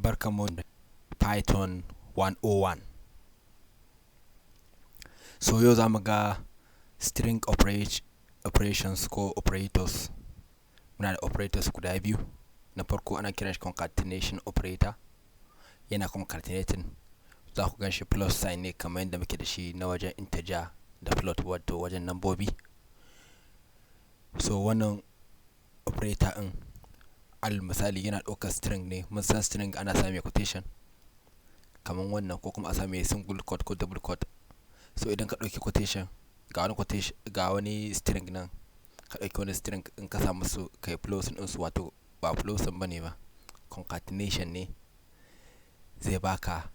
Barkanmu da Python 101. So yau za mu ga string operations ko operators. Muna da operators guda biyu. Na farko ana kiran shi concatenation operator. Yana concatenating, za ku gan shi plus sign ne kamar yadda muke da shi na wajen integer da float, wato wajen nambobi. So wannan operator ɗin, alal misali, yana ɗaukar string ne. Mun san string ana sa mai quotation kamar wannan, ko kuma a sa mai single quote ko double quote. So idan ka ɗauki quotation, ga wani quotation, ga wani string nan, ka ɗauki wani string in ka sa musu kai plus ɗinsu, wato ba plus ba ne ba, concatenation ne, zai baka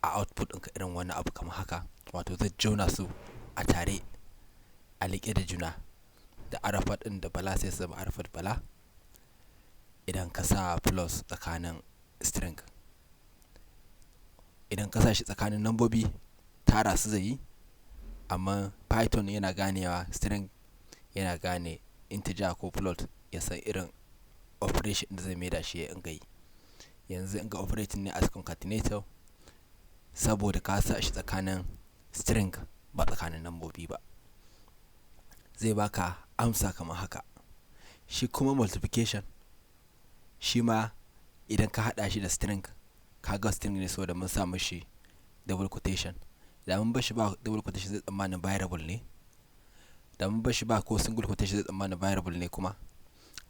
a output ɗinka irin wani abu kamar haka, wato zai jona su a tare, a liƙe da juna, da Arafat ɗin da Bala sai su zama Arafat Bala idan ka sa plus tsakanin string. Idan ka sa shi tsakanin nambobi, tara su zai yi, amma Python yana ganewa string, yana gane integer ko float, ya san irin operation da zai maida shi ya inga yi. Yanzu in ga operating ne as concatenator saboda ka sa shi tsakanin string ba tsakanin nambobi ba. Zai baka amsa kamar haka. Shi kuma multiplication, shi ma idan ka haɗa shi da string, ka ga string ne saboda mun sa mishi double quotation. Da mun bar shi ba double quotation, zai tsammanin variable ne. Da mun bar shi ba ko single quotation, zai tsammanin variable ne kuma.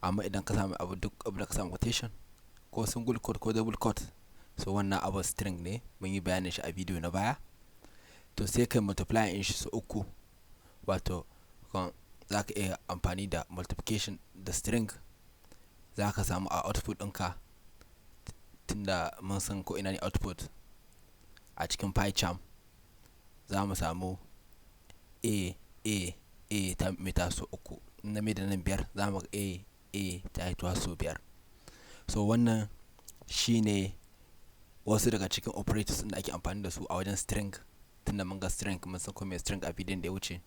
Amma idan ka samu abu, duk abu da ka samu quotation ko single quote ko double quote, so wannan abu string ne. Mun yi bayanin shi a bidiyo na baya. To sai kai multiply in shi sau uku, wato za ka iya amfani da multiplication da string, za ka samu a output ɗinka, tunda mun san ko ina ne output a cikin PyCharm, za mu samu a a a ta mita sau uku. In na maida nan biyar, za mu ga a a ta hitowa sau biyar. So wannan shine wasu daga cikin operators da ake amfani da su a wajen string, tunda mun ga string, mun san ko me string a bidiyon da ya wuce.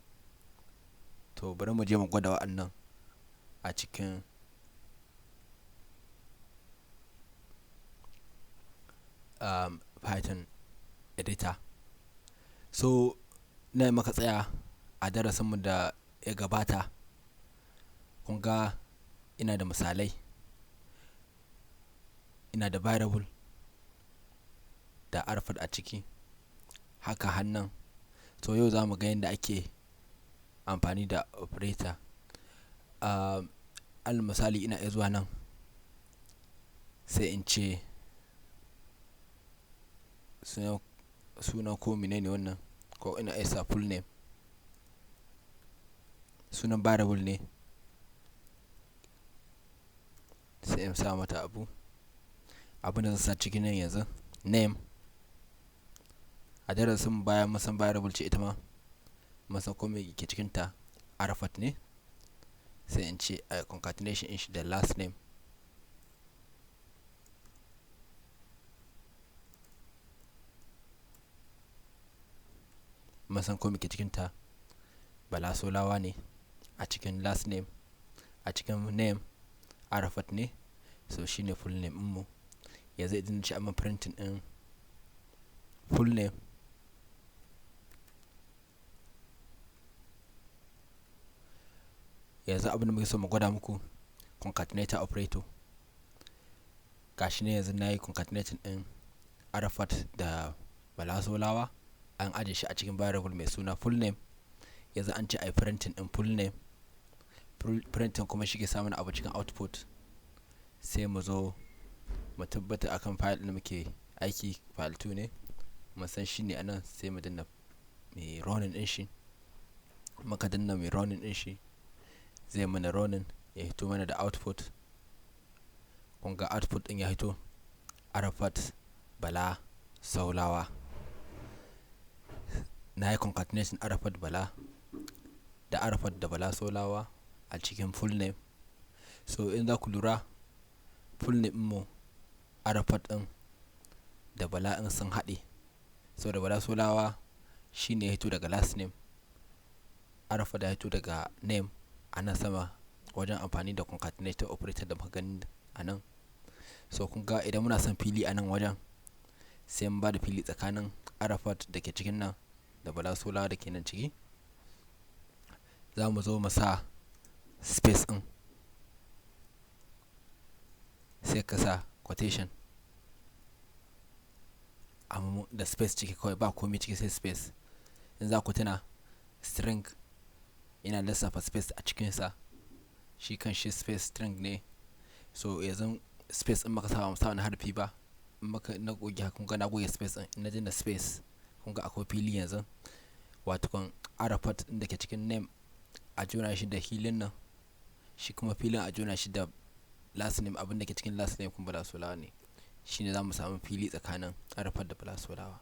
To bari mu je mu gwada wa'annan a cikin Python editor. So nan muka tsaya a darasinmu da ya gabata. Kun ga ina da misalai, ina da variable da Arafat a ciki haka hannan. So yau za mu ga yadda ake amfani da operator. Alal misali, ina iya zuwa nan sai in ce suna ko menene wannan, ko ina iya sa full name, sunan variable ne, sai in sa mata abu. Abin da zan sa cikin nan yanzu, name. A darasin baya mun san variable ce ita ma, mun san ko me ke cikin ta, Arafat ne. Sai in ce a concatenation in shi da last name. Mun san ko me ke cikin ta, Bala Solawa ne a cikin last name, a cikin name Arafat ne, so shine full name mu. Yanzu idan ce amma printing din full name, yanzu abin da muke so mu gwada muku, concatenator operator. Gashi ne yanzu nayi concatenating din Arafat da Bala Solawa, an aje shi a cikin variable mai suna full name. Yanzu an ce ai printing din full name. Printing kuma shi ke samun abu cikin output. Sai mu zo mu tabbata akan file ɗin da muke aiki, file 2 ne, mun san shi ne anan. Sai mu danna mai running din shi. Muka danna mai running din shi, zai mana running, ya hito mana da output. Kun ga output din ya hito, Arafat Bala Saulawa. Na yi concatenation Arafat Bala da Arafat da Bala Saulawa a cikin full name. So in za ku lura, full name mu, Arafat din da Bala in sun haɗe, so da Bala Solawa shine ya hito daga last name, Arafat ya hito daga name a nan sama wajen amfani da concatenator operator da muka gani a nan. So kun ga idan muna son fili a nan wajen, sai mun ba da fili tsakanin Arafat da ke cikin nan da Bala Solawa da ke nan ciki. Za mu zo mu sa space ɗin, sai ka sa quotation amma da space ciki kawai, ba komai ciki sai space. In za ku tuna, string yana lissafa space a cikinsa, shi kan shi space string ne. So yanzu space in muka sa, ba mu sa wani harafi ba. In muka na goge, kun ga na goge space ɗin. In na danna space, kun ga akwai fili yanzu. Wato kan Arafat ɗin da ke cikin name a jona shi da filin nan, shi kuma filin a jona shi da last name. Abin da ke cikin last name kuma Bala Solawa ne. Shine za mu samu fili tsakanin Arafat da Bala Solawa,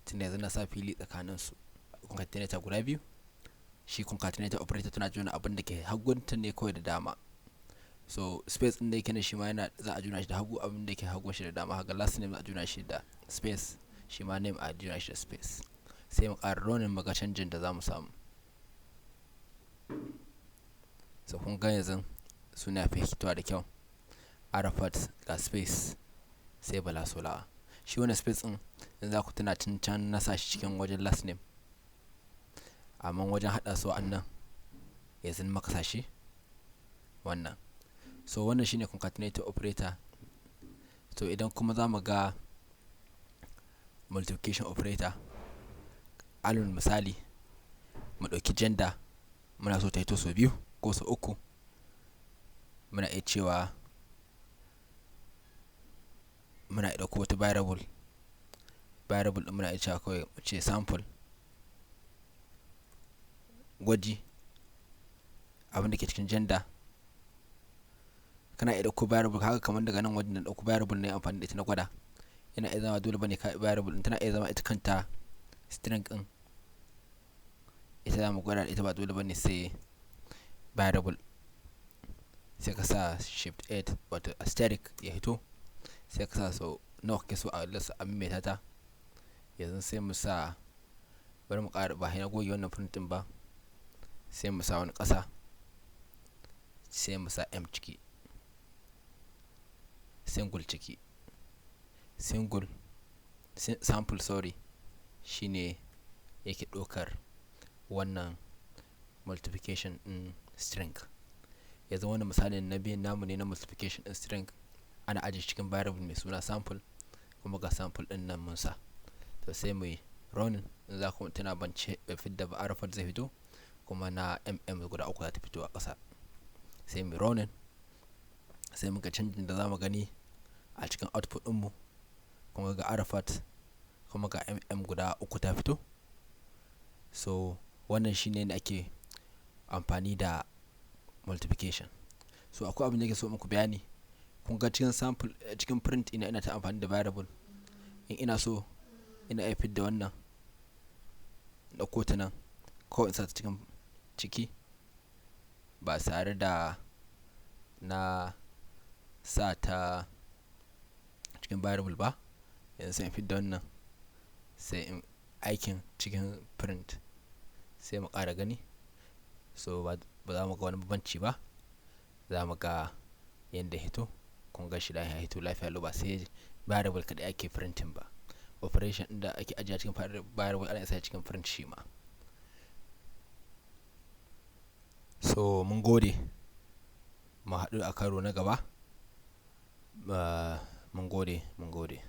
tunda yanzu na sa fili tsakanin su. Concatenator guda biyu. Shi concatenator operator tana jona abin da ke hagunta ne kawai da dama. So space ɗin da yake nan, shi ma yana za a jona shi da hagu, abin da yake hagun shi da dama. Haka last name za a jona shi da space, shi ma name a jona shi da space. Sai mu ƙara running mu ga canjin da za mu samu. So kun ga yanzu suna fi fitowa da kyau. Arafat ga space, sai Bala Solawa. Shi wannan space ɗin, in za ku tuna, tun can na sa shi cikin wajen last name, amma wajen haɗa su wa'annan yanzu muka sa shi wannan. So wannan shine concatenator operator. So idan kuma za mu ga multiplication operator, alal misali mu ɗauki gender, muna so ta hito sau biyu ko sau uku, muna iya cewa muna iya ɗauko wata variable. Variable ɗin muna iya cewa kawai mu ce sample, gwaji abin da ke cikin gender. Kana iya ɗauko variable haka, kamar daga nan wajen na ɗauko variable ne amfani da ita na gwada. Yana iya zama dole bane ka variable ɗin, tana iya zama ita kanta string ɗin ita za mu gwada da ita, ba dole bane sai variable. Sai ka sa shift 8, wato asterisk, ya hito. Sai ka sa sau nawa kake so a lissa a maimaita ta. Yanzu sai mu sa, bari mu ƙara, ba na goge wannan print ɗin ba. Sai mu sa wani ƙasa, sai mu sa m ciki, single ciki, single sample, sorry, shine yake ɗaukar wannan multiplication ɗin string. Yanzu wannan misalin na biyun namu ne na multiplication ɗin string. Ana ajiye cikin variable mai suna sample, kuma ga sample ɗin nan mun sa. To sai mu yi running. In za ku tuna, ban ce fidda ba, Arafat zai fito, kuma na mm guda uku za ta fito a ƙasa. Sai mu running, sai muka canjin da za mu gani a cikin output ɗinmu. Kuma ga Arafat, kuma ga mm guda uku ta fito. So wannan shine ne ake amfani da multiplication. So akwai abin da yake so muku bayani. Kun ga cikin sample, cikin print ina ta amfani da variable. In ina so, ina iya fidda wannan, ɗauko ta nan ko in sa ta cikin ciki ba tare da na sa ta cikin variable ba. Yanzu sai in fidda wannan, sai in aikin cikin print, sai mu ƙara gani. So ba za mu ga wani bambanci ba, za mu ga yanda ya hito. Kun ga shi ya hito lafiya lau, ba sai variable kaɗai ake printing ba. Operation ɗin da ake ajiye cikin variable ana sa cikin print shi ma. So mun gode, mu haɗu a karo na gaba. Mun gode, mun gode.